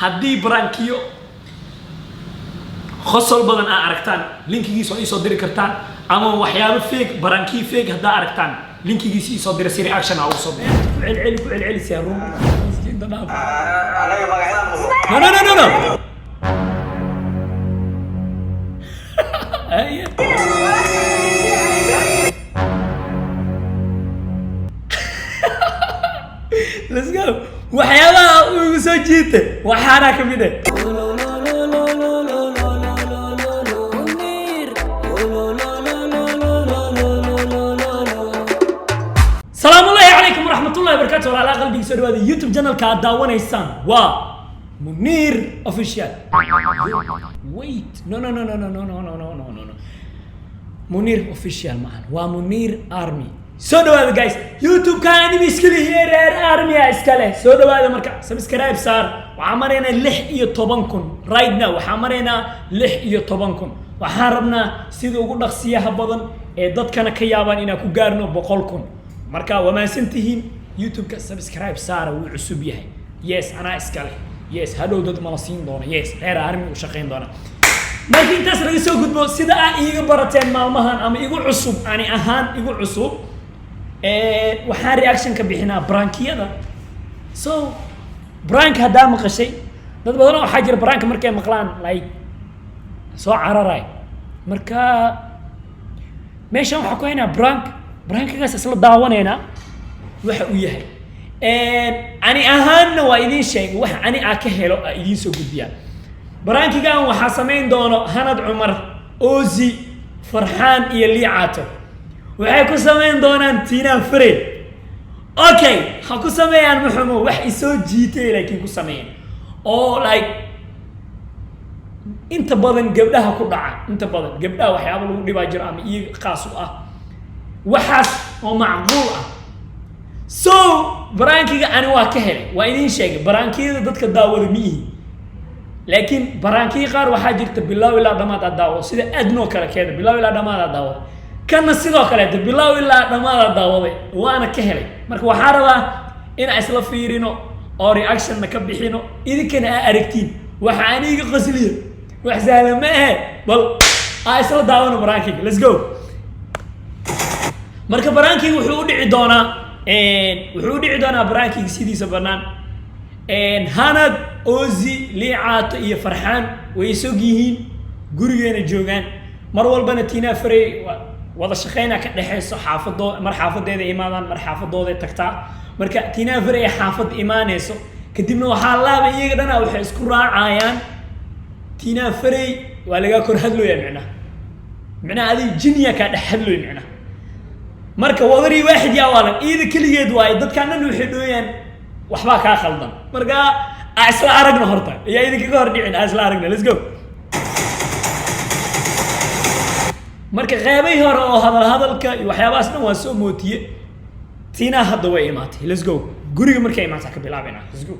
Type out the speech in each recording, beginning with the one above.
Haddii prankiyo qosol badan aa aragtaan, linkigiisa waa iisoo diri kartaan, ama waxyaabo fake, prankiyo fake haddaa aragtaan, linkigiisa iisoo dira si reaction aa ugu soo bixi. Ku celceli, ku celceli si run. Anaga magacyada. No, no, no, no, no. Haye. Let's go. Waxyaabaha uu igu soo jiita waxaana ka mid ah. Salaamu ullahi calaykum waraxmatullahi wabarakatu. Walaalaha qalbiga, soo dhawaada. YouTube channelka aad daawanaysaan waa Munir Official. Wait, no, no, no, no, no, no, no, no, no, no, no, no. Munir Official maahan, waa Munir Army. Soo dhawaada guys. YouTube-ka anima iska lihiye, reer Army a iska leh. Soo dhawaada. Marka subscribe saar. Waxaan maraynaa 16,000 right now. Waxaan maraynaa 16,000. Waxaan rabnaa sida ugu dhaqsiyaha badan ee dadkana ka yaabaan inaan ku gaarno 100,000. Marka waa mahadsan tihiin. YouTube-ka subscribe saara, wuu cusub yahay. Yes, anaa iska leh. Yes, hadhow dad mala siin doona. Yes, reer Army u shaqayn doona. Marka intaas laga soo gudbo, sida aa iiga barateen maalmahan ama igu cusub, ani ahaan igu cusub, waxaan reaction ka bixinaa prankiyada. So prank haddaa maqashay, dad badan oo waxaa jira pranka markay maqlaan like soo cararay. Marka meeshan waxaa ku haynaa prank, prankagaas isla daawanaynaa waxa uu yahay. Ani ahaanna waa idiin sheegay, wax ani aa ka helo aa idiin soo gudbiyaa. Prankigan waxaa samayn doono Hanad Cumar, Ozi, Farxaan iyo Liicaato. Waxay ku samayn doonaan Tina Frey. Okay, ha ku sameeyaan, maxumo wax isoo jiitay, laakiin ku sameeyeen oo like inta badan gabdhaha ku dhaca, inta badan gabdhaha waxyaaba lagu dhibaa jiro ama iyaga khaas u ah, waxaas oo macquul ah. So prankiga ani waa ka helay, waa idiin sheegay. Prankiyada dadka daawada ma ihi, laakiin prankiya qaar waxaa jirta bilow ilaa dhammaad aad daawado, sida adnoo kale keeda bilow ilaa dhammaad aad daawaday. Kana sidoo kaleeta bilow ilaa dhammaad aad daawaday, waana ka helay. Marka waxaa rabaa inaan isla fiirino oo reactionna ka bixino, idinkana aa aragtiin waxa aniga qosliyo. Wax sahlan ma ahe, bal aa isla daawano prankiga. Let's go. Marka prankiga wuxuu u dhici doonaa prankiga sidiisa banaan. Hanad, Ozi, Liicaato iyo Farxaan way sog yihiin, gurigeena joogaan. Mar walbana Tina Farey wada shaqeyna ka dhexeyso xaafadoo, mar xaafadeeda imaadaan, mar xaafadooday tagtaa. Marka Tina Farey ay xaafadda imaaneyso kadibna waxaa laaba iyaga dhana waxay isku raacayaan Tina Farey waa lagaa kor hadlooya, micnaha adiga jinya kaa dhex hadlooy micnaha. Marka wadarii waaxid yaa waalan, iyada keligeed waaye, dadkaan dhan waxay dhooyaan waxbaa kaa khaldan. Marka aa isla aragna horta, ayaa idinkaga hor dhicin, aa isla aragna. Let's go. Marka qeybihii hore oo hadal hadalka iyo waxyaabahaas dhan waa soo mootiye. Tina hadda way imaatay. Let's go. Guriga markay imaata ka bilaabina. Let's go.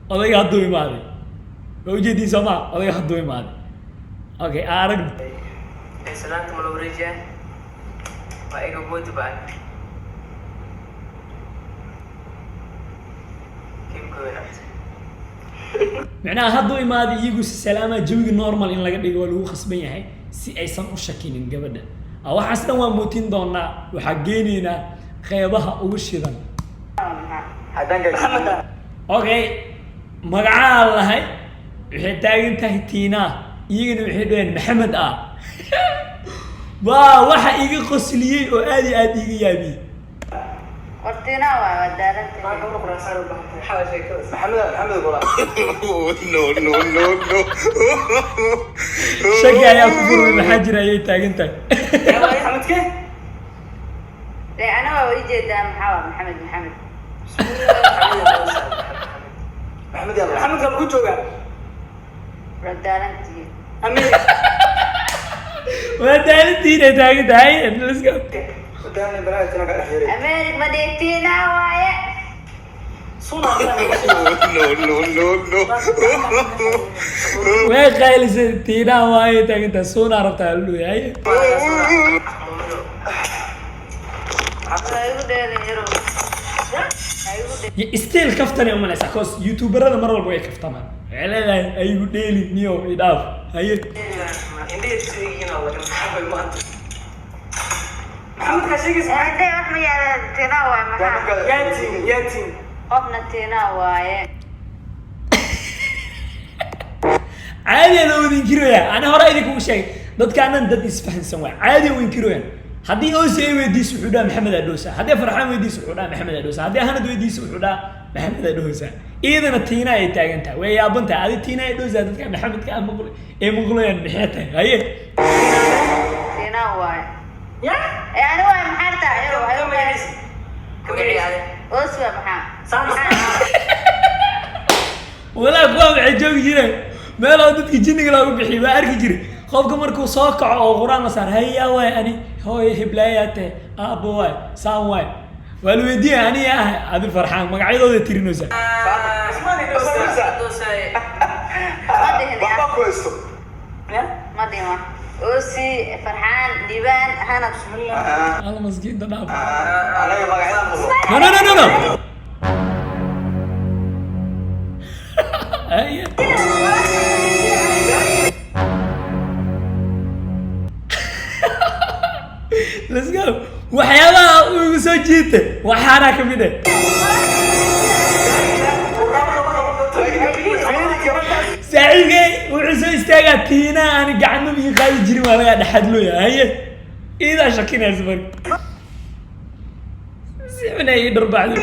Odayga hadduu imaaday waa ujeediin soo maa? Odayga hadduu imaaday. Okay, aa aragna. Salaanta ma la wareejiyaa? Waa iga boodi baa. Keep going up. Micnaha hadduu imaaday iyagu si salaama, jawiga normal in laga dhigo waa lagu khasban yahay si aysan u shakinin gabadha. Ah, waxaas dhan waa muutin doonaa, waxaa geenaynaa qeybaha ugu shidan. Okay, magacaa lahay waxay taagan tahay Tina, iyagana waxay dhaheen Maxamed. Ah, waa waxa iga qosliyey oo aad iyo aad iiga yaabiyey. Hortina waa daaranta. Maxamed, Maxamed kula. No, no, no, no. Shaki ayaa ku furmay, maxaa jira ayay taagan tahay. Maxamedke? Dee ana waa ii jeedaa, maxaa waa Maxamed, Maxamed. Maxamed yalla. Maxamedka lagu joogaa. Waa daarantihiin. Amiir. Waa daalintiin ay taagan tahay. Let's go. Wadaan baraha tana ka dhex yeeray. Americ ma dhigtiina waaye. No, no, no, no. Way qaylisay, Tiinaa waaye taagantaa, suunaa rabtaa la leeyahay. Ha igu dheelin yarow. Ha igu dheelin. Still kaftanay umalaysaa, 'cause youtuberada mar walba way kaftamaan. Waxay leedahay aygu dheeli niyo idhaaf. Haye. Indhaha suugiina laga maxay maanta. Maxamed ka sheegaysa? Hadee wax ma yaalaan, Tiinaa waaye maxaa? Yaatiin, yaatiin. Qofna Tiinaa waaye. Caadi loo wada inkiraya. Ani hore idinkugu sheegay, dadkaanan dad isfahansan waay, caadi u inkirayaan. Haddii Osi ay weydiiso, wuxuu dhaha Maxamed Adhoosa. Haddii Farxaan weydiiso, wuxuu dhaha Maxamed Adhoosa. Haddii Hanad weydiiso, wuxuu dhaha Maxamed Adhoosa. Iyadana Tiina ay taagan tahay, way yaaban tahay. Adi Tiina ay dhoosa, dadka Maxamedka ah maqlo ay maqlayaan, maxay tahay? Haye. Tiinaa waaye. Ya? Ee ani waaye maxaa rabtaa yarow? Ha igu dheelin. Magaciisa. Osi waa maxaa? Saan. Walaa kuwaa waxay joogi jireen meel oo dadka jinniga loogu bixiyo. Waa arki jiray qofka markuu soo kaco oo Qur-aan la saar, hayaa waay, ani hooyo hiblaayaa tahay, aabbo waay, saan waay, waa la weydiiyay, aniga ah, adi Farxaan, magacyadooda tirinaysa. Ma dhihin ya. Waxba ku haysto. Ya? Ma dhihin wax. Osi, Farxaan, Liibaan, Hanad. Alla maskiinta dhaaf. Anaga magacyadaan maqlo. No, no, no, no, no. Haye. Let's go. Waxyaabaha uu igu soo jiitay waxaana ka mid ah. Saaxiibkay wuxuu soo istaagaa, Tiina aan gacmo ii qaadi jirin, waa laga dhexadlooya. Haye, iidaa shakinaysa marka si xun ay ii dharbacdo.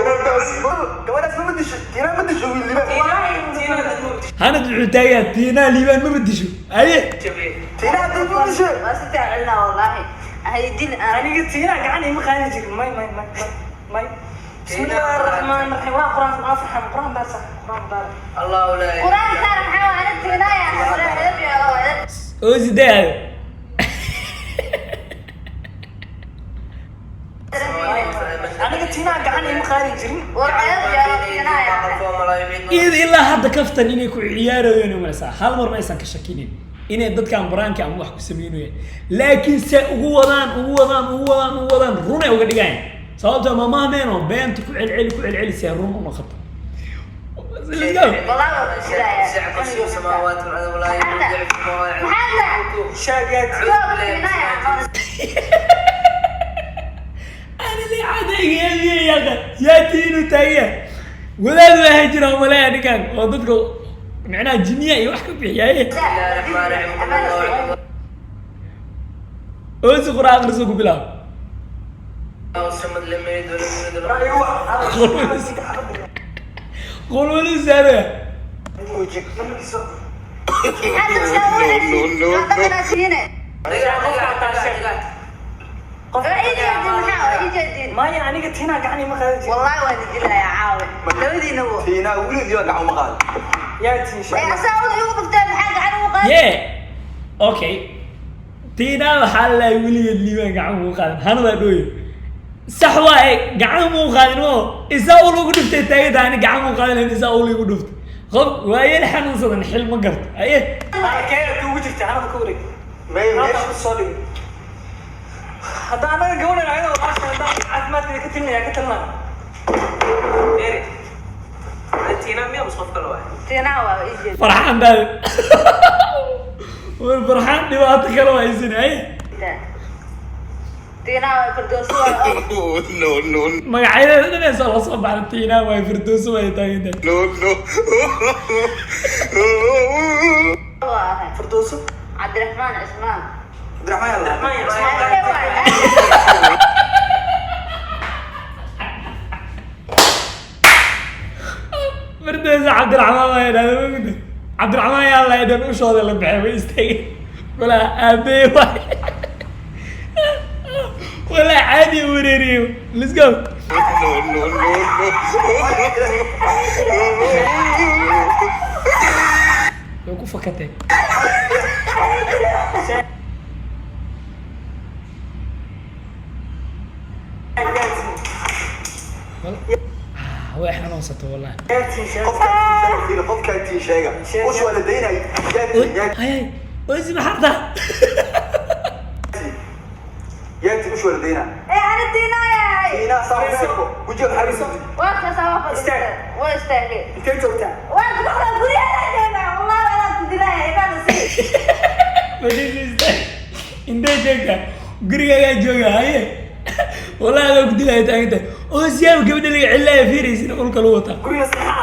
Gabadhaas ma disho, Tiina ma disho wiil Liibaan. Hanad wuxuu taagayaa Tiina Liibaan maba disho. Haye. Tiina haddii ma disho. Waa si fiican wallaahi. Ha i dilin aan. Aniga Tiina gacan ima qaadi jirin. May, may, may, may, may. Bismillahi rahmaani rahiim. Waa Quraan, waa Farxaan, Quraan baar sax, Quraan baar. Quraan saar maxaa waaye? Ana Tiinaa yaa. Wala edeb yeelo, edeb. Oo sidee ayo? Aniga Tiina gacan ima qaadi jirin. War edeb yeelo, Tiinaa yaa. Iyada ilaa hadda kaftan inay ku ciyaarayeen umalaysaa. Hal mar ma aysan ka shakinin inay dadkan baraanka ama wax ku sameynayaan, laakiin se ugu wadaan, ugu wadaan, ugu wadaan, ugu wadaan, runay uga dhigayaan. Sababtoo mamahmeeno beenta ku celceli, ku celceli, see run u noqoto. Let's go. Wallaahi waa ku dilayaa. Maxaa? Shaagaati. Joog, Tiinaa yaa. Ana li cadayga yaqa yaa Tiinu taagya. Wadaad waa jira umaleeya ninkan oo dadka micnaha jinniya iyo wax ka bixiyaye. Oosi Quraan akhriso ku bilaab. Qulwali saaraya. No, no, no. Waa ii jeedin maxaa? Waa ii jeedin. Maya, aniga Tiina gacan ima qaadi jirin. Wallaahi waan dilayaa caawe. Labadiina wo. Tiina wiil Liibaan gacan uma qaado. Yaatiin Ee shaagaati. asaa wada igu dhufteen, maxaa gacan ugu qaadi? Yeah, okay. Tiina waxaa la weligeed Liibaan gacan muu qaadin. Hanadaa dhooyo, sax waaye, gacan muu qaadin oo isaa ul ugu dhiftay taagantahay. Ani gacan muu qaadin lahayn, isaa ul igu dhiftay. Qof waayeel xanuunsadan xil ma garto. Aye. Halkee kuugu jirta anada ka wareeg? May Halkaa meesha ku soo dhigay. Hadda anaga gabadhan ayada walaasha haddaan caafimaadkeeda ka talinaya, ka talinaya. Tiinaa waa ii jeedin. Farxaan daade war, Farxaan dhibaato kale waa isin. Aye. Tiinaa waa, Firdawsi waa. No, no, Magacyadeeda dhan ee soo la soo baxda, Tiina waay, Firdawsi waay taagantahay. no, no. Waa ahay. Firdawso. Cabdiraxmaan Cismaan. Cabdiraxmaan yalla. Maya, Cismaan. Ade waay. Firdawsi Cabdiraxmaan waa idhahda ma Cabdiraxmaan yaa la idhan ushooda la baxay, way istaageen. Walaa aabee waay, walaa caadi wareeriyo. Let's go. No, no, no, no. Way ku fakatay. Ah, way xanuunsata wallahi. Qofkaa qofkaa tiin sheega. Ush waa la daynay. Yaa tiin, yaa Hay hay, osi maxaa tahay? tiin. Yaa tiin, ush waa la daynaa. Ee, ani Tiina yahay. Tiinaa saa u eeko. Wejiga maxaa lagu Waa kasaa, waa fadhiistay. Waa istaagay. Intee joogtaa? Waa ku dhaqdaa guryaha joogaa. Wallahi waa ku dilaya imaana sii. Fadhiisista, intee joogtaa? Gurigaagaa jooga. Haye, wallahi adaa ku dilaya taagantahay. Oosiyaaba gabadha laga celilaya fiiraysin, ulka lagu wataa. Guriga saxa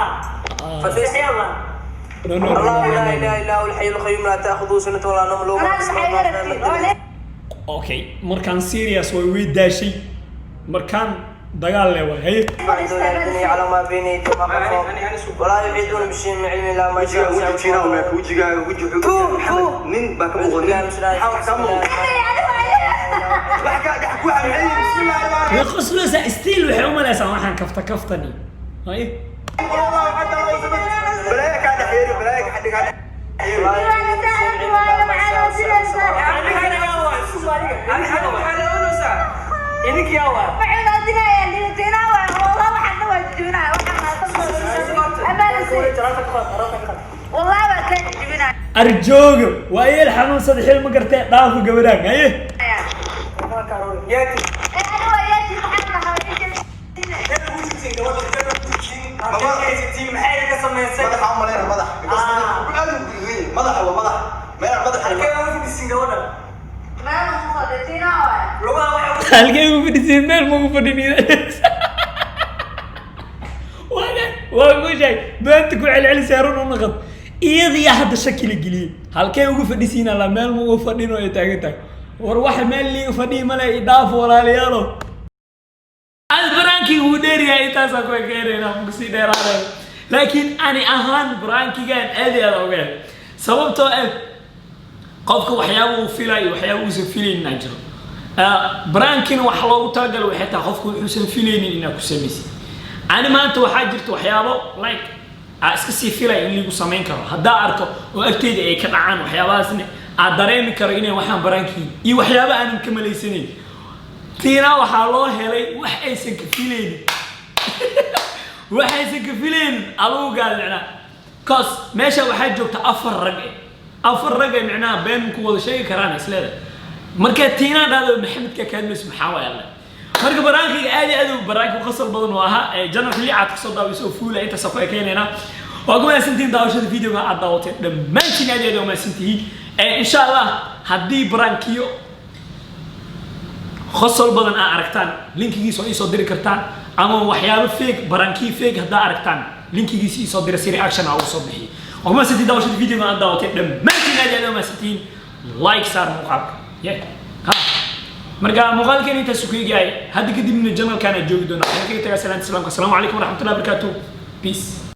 ah, faseexyalla. No, no, no. الله No, لا no, اله no. الا هو الحي القيوم لا تاخذه سنه ولا نوم له ما Anaa في maxay السماوات garabtiin? وما في الأرض. Okay, markaan serious way daashay, markaan dagaal le waay. Haye. يعلم على ما بين ايديهم وما خلفهم ولا يحيطون بشيء من علمه الا ما شاء. Wejiga, weji Tiinaa u meeko. Wejigaaga, weji wuxuu Maxamed, nin baa ka muuqda, nin. Maxaa wax kaa muuqda? Wax kaa dhex ku xamxiyey. Bismillaahi rahmaani Way qoslaysaa still, waxay u malaysaa waxaan kafta kaftani. Haye. rahiim. Balaaya kaa dhex yeeri, balaaya kaa dhex yeeri. ولا يحيطون بشيء من علمه الا ما شاء. Waxay raadinayaan Tiina waay. Wallahi waxaan waa jibinaya. Waxaan amaana sii. Wallahi waa kaa jibinaya. Arjooga waa yeel xanuunsada, xil ma gartee, dhaafu gabadhaan. Haye. Ee, ani waa yaati maxaa lahaa? Madaxa u maleyna, madax. Because madaxa aad u gududan yahay. Madaxa waa madax. Meelaan madaxa Meel ma fadhi Tiina waay. Halkee ku fadhisay? Meel maku fadhin. Waa ku sheeg beenta ku celcelisay, run u naqad. Iyadiyaa hadda shaki la geliyey. Halkee ugu fadhisiin alla? Meel ma ugu fadhin oo ay taagan tahay. War waxa meel liiga fadhiyi male, i dhaaf walaalayaalo. Ad prankiga wuu dheeryahay, intaasaan ku ekeenayna, makusii dheeraanayo. Laakiin ani ahaan prankigan aad iyo aad uga helay, sababtoo ah qofka waxyaaba uu filayo, waxyaaba uusan filaynin aa jiro. Prankina waxa loogu talagalay waxay tahay qofku wuxuusan filaynin inaad ku samaysid. Ani maanta waxaa jirta waxyaabo like aa iska sii filaya in liigu samayn karo haddaa arko oo agteyda ay ka dhacaan, waxyaabahaasna aad dareemi karo inay waxaan prankiin iyo waxyaaba aanan ka malaysanayn. Tiina waxaa loo helay wax aysan ka filaynin, wax aysan ka filaynin adugu gaal micnaha, cause meesha waxaa joogta afar rag eh, afar rag eh, micnaha been ku wada sheegi karaan isleeda. Marka Tiinaa dhahdo Maxamedka kaadmayso, maxaa waay alle. Marka prankiga aad iyo aad u pranki qosol badan oo ahaa ee channelka liicaad kasoo daawayso oo fuula. Intaasoo ku ekeenaynaa. Waa ku mahadsantihiin daawashada videoga aad daawatay dhammaantiin, aad iyo aad u mahadsantihiin. Insha Allah haddii prankiyo qosol badan aa aragtaan, linkigiisa oo iisoo diri kartaan, ama waxyaabo fake, prankiyo fake haddaa aragtaan, linkigiisa iisoo dira si reaction aa ugu soo bixiyo. Waa ku mahadsantihiin daawashada videoga aad daawatay dhammaantiin, aad iyo aad u mahadsantihiin. Like saar muuqaalka. Yeah, ha, marka muuqaalkan intaas ku eegyahay. Hadda kadibna channelkan aad joogi doonaa. Waxaan kaga tagaa salaanta islaamka. Asalaamu calaykum waraxmatullahi wabarakaatuh. Peace.